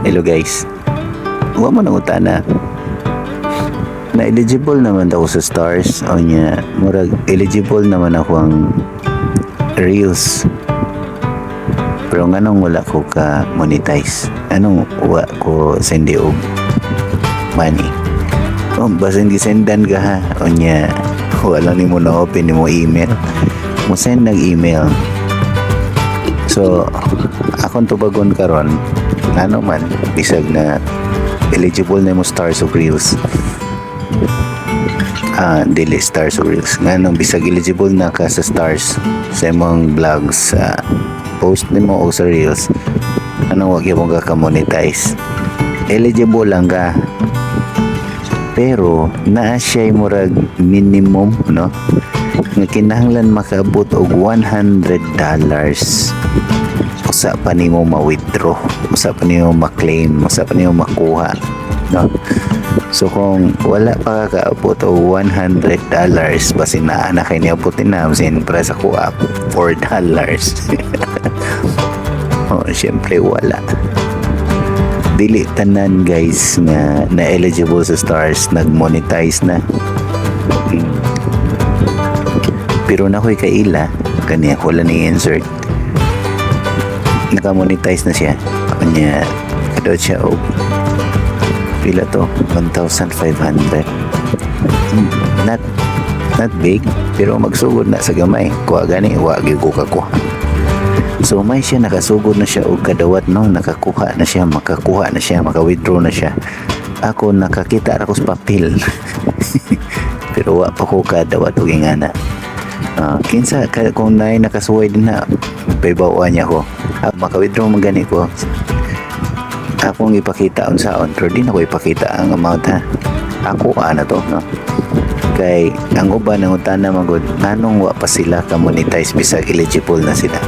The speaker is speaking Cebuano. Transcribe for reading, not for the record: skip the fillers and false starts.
Hello guys. Wa mo nangutana na eligible naman ako sa stars o niya, murag eligible naman ako ang reels, pero nganong wala ko ka monetize? Anong wa ko send og money? Oh, basin gisendan ka ha, o niya wala nimo na open nimo email, mo send nag email. So akong tubagon karon, ano man bisag na eligible na mo stars ug reels, dili stars ug reels, nganong bisag eligible na ka sa stars sa imong vlogs, sa post nimo o sa reels, anong wa gyud ka ka-monetize? Eligible lang ka, pero naa siya murag minimum, no, nga kinahanglan makaabot og $100 usa pa nimo ma-withdraw, usa pa nimo ma-claim, usa pa nimo makuha, no? So kung wala pa ka kaabot og $100, basin naa na kay niabutin na, basin para sa kuha $4. Oh, syempre wala. Dili tanan guys nga na eligible sa stars nag-monetize na. Pero na ko'y kaila kaniya, wala ni insert, naka-monetize na siya. Kanya kadawat siya og pila to, 1,500. Not big, pero magsugod na sa gamay. Kuha gani, wa gyud ko kakuha. So may siya nakasugod na siya og kadawat, no, nakakuha na siya, makakuha na siya, maka-withdraw na siya. Ako nakakita ra ko sa papel, pero wa pa ko kadawat og ingana. Kinsa ka, kung naay nakasuway din na pahibaw niya ko. Maka-withdraw man gani ko, akong ipakita unsaon, pero di na ko ipakita ang amount ha. Ako ana to, no, kay ang uban nangutana man gud nganong wa pa sila ka monetize bisag eligible na sila.